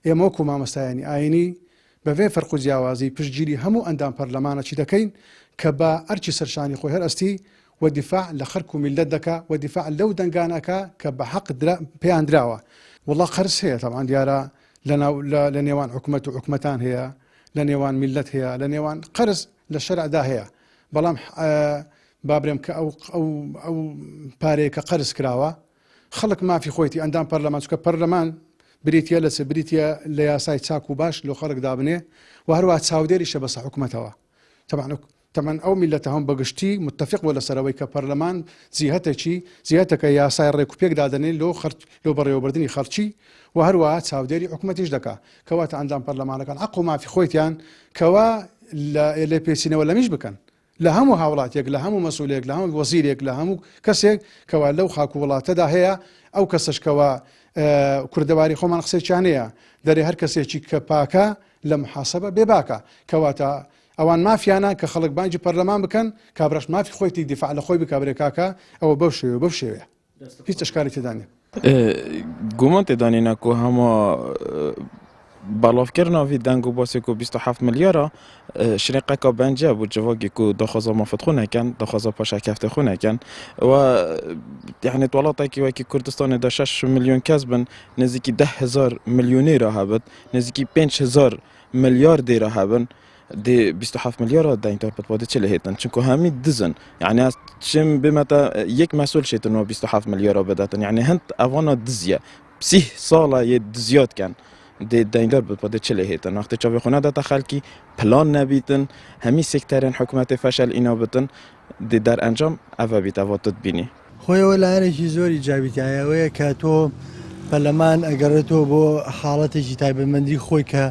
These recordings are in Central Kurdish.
ئێمە وەکو مامۆستایانی ئاینی بەبێ فەرق و جیاوازی پشتگیری هەموو ئەندام پەرلەمانەکی دەکەین کە بە ئەرکی سەرشانی خۆی هەرئەستی و دیفاع لە خەرک و میللەت دەکا و دیفاع لەو دەنگانە ئەکا کە بە حەق درا پێیان دراوە. وەڵا قەرز هەیە تەبعەن دیارە لە ناو لە لە نێوان حکومەت و حکومەتان هەیە لە نێوان میللەت هەیە لە نێوان قەرز لە شەرعدا هەیە بەڵام با برێم کە ئەو ئەو ئەو پارەیە کە قەرز کراوە خەڵک مافی خۆیتی ئەندام پەرلەمان چونکە پەرلەمان بریتە لە چ بریتە لە یاسای چاک و باش لۆ خەڵک دابنێ و هەروە چاودێریشە بەسە حکومەتەوە تەبعەن تەبعەن ئەو میلەتە هەم بەگشتی متفق بووە لەسەرەوەی کە پەرلەمان جیهەتێکی جیهەتەکە یاسای ڕێک و پێک دادەنێ لۆ خەرج لۆ بەڕێوەبردنی خەڵکی و هەروەها چاودێری حکومەتیش دەکا کەواتە ئەندام پەرلەمانەکان عەق و مافی خۆیتیان کەوا لە لێپێچینەوە لەمیش بکەن لە هەموو هاوڵاتیەک، لە هەموو مەسئولێک، لە هەموو وەزیرێک، لە هەموو کەسێک کەوا لەو خاک و وڵاتەدا هەیە، ئەو کەسەش کەوا کوردەواری خۆمان قسەیەکیان هەیە دەرێ هەر کەسێکی کە پاکە لە محاسبە بێباکە، کەواتە ئەوان مافیانە کە خەڵک بانگی پەرلەمان بکەن، کابراش مافی خۆیتی دیفاع لە خۆی بکا برێ کاکە ئەوە بەو شێوەیە و بەو شێوەیە. هیچ ئەشکالی تێدا نیە. گومان تێدا نینە کو هەما بەڵاڤکردنا vî deng û basê ku 27 milyara şirêqeka bence bû civakê ku daxwaza mafê xwe nekin, daxwaza paşekeftê xwe nekin we yanî welatekî wekî Kurdistanê de 6 milyon kes bin nêzîkî 10 hezar milyonêra hebit, nêzîkî 5 hezar milyar dêra hebin Dê 27 milyara dengdar bit wa dê çi lê hêtin? Çunku hemî diz in. Yani ez çim bê te yek mesûl şêtin wa 27 milyara bidetin. Yani hind evana diz ye. Sîh sala yê diziya dikin. Dê dengdar bit wa dê çi lê hêtin? Wextê çavê xwe nedete xelkî, plan nebîtin, hemî sekterên hikûmetê feşel îna bitin, dê derencam ev e bît eva tu dibînî. خۆی ئەوە لایەنێکی زۆر ئیجابی تیایە ئەوەیە کە تۆ پەرلەمان ئەگەڕێتەوە بۆ حاڵەتێکی تایبەتمەندی خۆی کە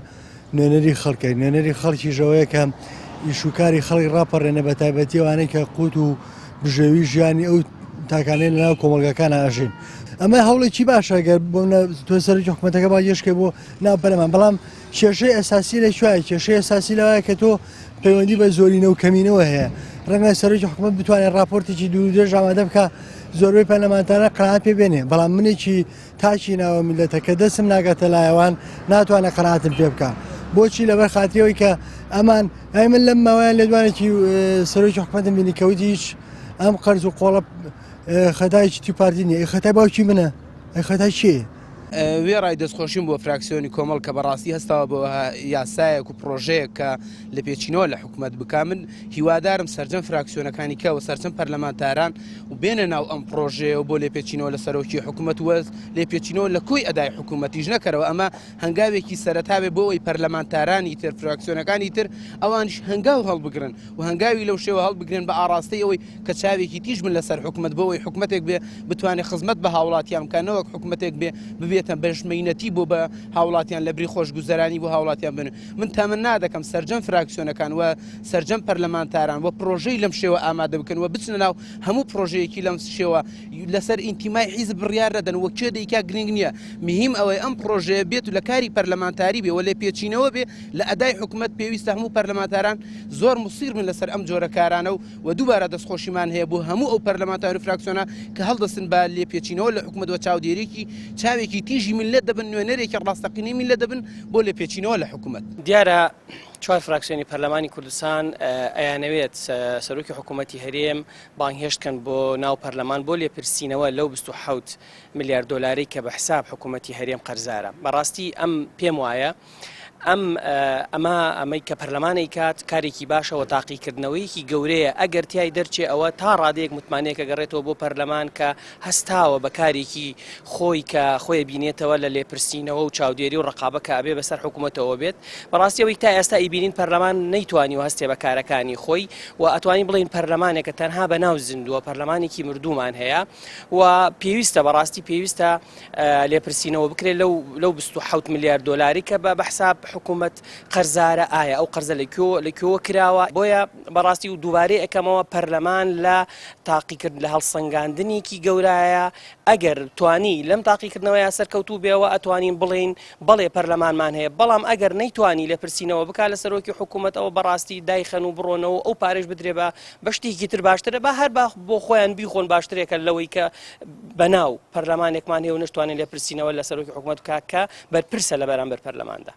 نوێنەری خەڵکە نوێنەری خەڵکیش ئەوەیە کە ئیش و کاری خەڵک ڕاپەڕێنە بە تایبەتی ئەوانەی کە قوت و بژێوی ژیانی ئەو تاکانەی لەناو کۆمەڵگەکان ئاژین ئەمە هەوڵێکی باشە گەر بۆ تۆ سەرۆکی حکوومەتەکە باگێشکەی بۆ ناو پەرلەمان بەڵام کێشەی ئەساسی لە کوێیە؟ کێشەی ئەساسی لەوەیە کە تۆ پەیوەندی بە زۆرینە و کەمینەوە هەیە. ڕەنگە سەرۆکی حکوومەت بتوانێت ڕاپۆرتێکی دوور و درێژ ئامادە بکا زۆربەی پەرلەمانتاران قەناعەت پێ بێنێ، بەڵام منێکی تاکی ناوە میللەتە کە دەستم ناگاتە لایەوان ناتوانێت قەناعەتم پێ بکا. بۆچی؟ لەبەر خاتری ئەوەی کە ئەمان ئەی من لەم ماوەیە لێدوانێکی سەرۆکی حکوومەتم بینی کە وتی هیچ ئەم قەرز و قۆڵە خەتای چیتی پارتی نییە، ئەی خەتای باوکی منە، ئەی خەتای کێیە؟ وێڕای دەستخۆشیم بۆ فراکسیۆنی کۆمەڵ کە بەڕاستی هەستاوە بە یاسایەک و پرۆژەیەک کە لێپێچینەوە لە حکومەت بکا من هیوادارم سەرجەم فراکسیۆنەکانی کە و سەرجەم پەرلەمانتاران و بێنە ناو ئەم پرۆژەیە و بۆ لێپێچینەوە لە سەرۆکی حکومەت و لێپێچینەوە لە کۆی ئەدای حکومەتیش نەکەرەوە ئەمە هەنگاوێکی سەرەتا بێ بۆ ئەوەی پەرلەمانتارانی تر فراکسیۆنەکانی تر ئەوانیش هەنگاو هەڵبگرن و هەنگاوی لەو شێوە هەڵبگرن بە ئاڕاستەی ئەوەی کە چاوێکی تیژ بن لەسەر حکومەت بۆ ئەوەی حکومەتێک بێ بتوانێت خزمەت بە هاوڵاتیان بکات نەوەک حکومەتێک بێ ببێتە بەشمەینەتی بۆ بە هاوڵاتیان لە بری خۆشگوزەرانی بۆ هاوڵاتیان بن من تەمەنا دەکەم سەرجەم فراکسیۆنەکان و سەرجەم پەرلەمانتاران و پرۆژەی لەم شێوە ئامادە بکەن و بچنە ناو هەموو پرۆژەیەکی لەم شێوە لەسەر ئینتیمای حیزب بڕیار نەدەن و کێ دەیکا گرنگ نییە مهم ئەوەی ئەم پرۆژەیە بێت و لە کاری پەرلەمانتاری بێ و لێپێچینەوە بێ لە ئەدای حکومەت پێویستە هەموو پەرلەمانتاران زۆر موسیر بن لەسەر ئەم جۆرە کارانە و و دووبارە دەستخۆشیمان هەیە بۆ هەموو ئەو پەرلەمانتار و فراکسیۆنە کە هەڵدەستن بە لێپێچینەوە لە حکومەت و چاودێریی چاوێکی تیژی میللەت دەبن نوێنەرێکی ڕاستەقینەی میللەت دەبن بۆ لێپێچینەوە لە حکومەت. دیارە چوار فراکسیۆنی پەرلەمانی کوردستان ئەیانەوێت سەرۆکی حکوومەتی هەرێم بانگهێشت کەن بۆ ناو پەرلەمان بۆ لێپرسینەوە لەو 27 ملیار دۆلارەی کە بە حساب حکوومەتی هەرێم قەرزارە. بەڕاستی ئەم پێم وایە ئەم ئەمە ئەمەی کە پەرلەمان ئەیکات کارێکی باشە و تاقیکردنەوەیەکی گەورەیە ئەگەر تیای دەرچێ ئەوە تا ڕادەیەک متمانەیەکە گەڕێتەوە بۆ پەرلەمان کە هەستاوە بە کارێکی خۆی کە خۆی بینێتەوە لە لێپرسینەوە و چاودێری و ڕقابە کە ئەبێ بەسەر حکوومەتەوە بێت بەڕاستی ئەوەی تا ئێستا ئیبینین پەرلەمان نەیتوانی و هەستێ بە کارەکانی خۆی و ئەتوانی بڵین پەرلەمانێکە تەنها بە ناو زیندووە پەرلەمانێکی مردوومان هەیە و پێویستە بەڕاستی پێویستە لێپرسینەوە بکرێت لەو لەو 27 ملیار دۆلاری کە بە بە حساب حکوومەت قەرزارە، ئایا ئەو قەرزە لە کوێوە لە کوێوە کراوە، بۆیە بەڕاستی و دووبارەی ئەکەمەوە پەرلەمان لە تاقیکردن لە هەڵسەنگاندنێکی گەورایە، ئەگەر توانی لەم تاقیکردنەوەیە سەرکەوتوو بێەوە ئەتوانین بڵێین بەڵێ پەرلەمانمان هەیە، بەڵام ئەگەر نەیتوانی لێپرسینەوە بکا لە سەرۆکی حکوومەت ئەوە بەڕاستی دایخەن و بڕۆنەوە و ئەو پارەش بدرێ بە بە شتێکی تر باشترە با هەر با بۆ خۆیان بیخۆن باشترێکە لەوەی کە بەناو پەرلەمانێکمان هەیە و نەشتوانێت لێپرسینەوە لە سەرۆکی حکوومەت بکا کە بەرپرسە لە بەرامبەر پەرلەماندا.